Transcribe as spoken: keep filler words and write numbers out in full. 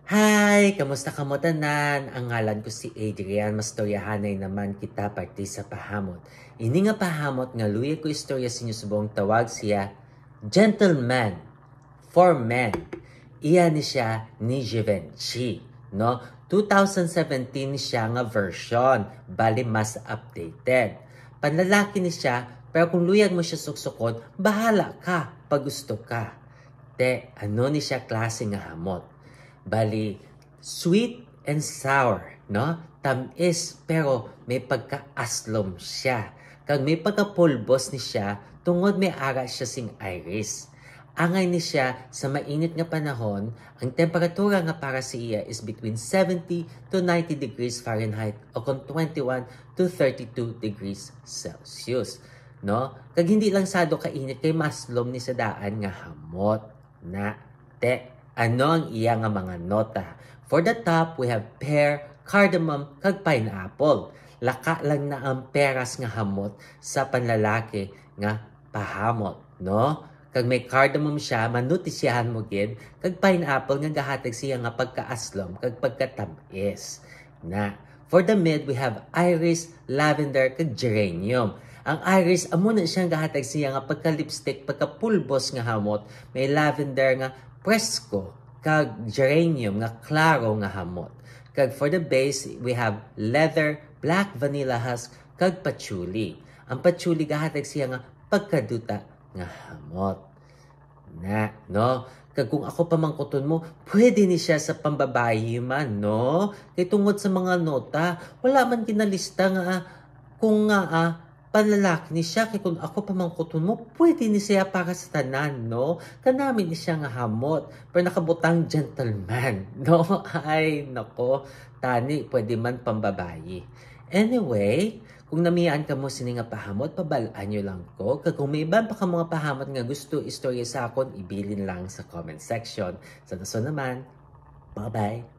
Hi! Kamusta kamo tanan? Ang ngalan ko si Adrian. Mastoryahanay naman kita parte sa pahamot. Ini nga pahamot nga luyag ko istorya sa inyo subong tawag siya Gentleman for Men. Iya ni siya ni Givenchy, no? Two thousand seventeen siya nga version, bali mas updated. Panlalaki ni siya, pero kung luyag mo siya suksukon, bahala ka pag gusto ka. Te, ano ni siya klase nga hamot? Bali, sweet and sour, no? Tamis, pero may pagkaaslom siya. Kag may pagkapulbos ni siya, tungod may ara siya sing iris. Angay ni siya sa mainit nga panahon, ang temperatura nga para sa iya is between seventy to ninety degrees Fahrenheit o kon twenty-one to thirty-two degrees Celsius, no? Kag hindi lang sado ka init kay maslom ni sa daan nga hamot. Na, te, ano ang iya nga mga nota? For the top, we have pear, cardamom, kag pineapple. Laka lang na ang peras nga hamot sa panlalaki nga pahamot, no? Kag may cardamom siya, manutisyahan mo gid, kag pineapple nga gahatag siya nga pagkaaslom kag pagkatamis. Na, for the mid, we have iris, lavender, kag geranium. Ang iris, amo na siya gahatag siya nga pagka-lipstick, pagka-pulbos nga hamot, may lavender nga presko, kag geranium nga klaro nga hamot. Kag for the base, we have leather, black vanilla husk, kag patchouli. Ang patchouli gahatag siya nga pagkaduta nga hamot. Na, no? Kag kung ako pamangkuton mo, pwede ni siya sa pambabayi man, no? Kay tungod sa mga nota, wala man ginalista nga, ah, kung nga, ah, panlalaki ni siya. Kay kung ako pamangkuton mo, pwede ni siya para sa tanan, no? Kanami ni siya nga hamot, pero nakabutang gentleman, no? Ay, nako, tani, pwede man pambabayi. Anyway, kung namian kamo sini nga pahamot, pabal-an nyo lang ko. Kag kung may iban pa ka mga pahamot nga gusto istorya sa akon, ibilin lang sa comment section. Sa dason naman, bye-bye!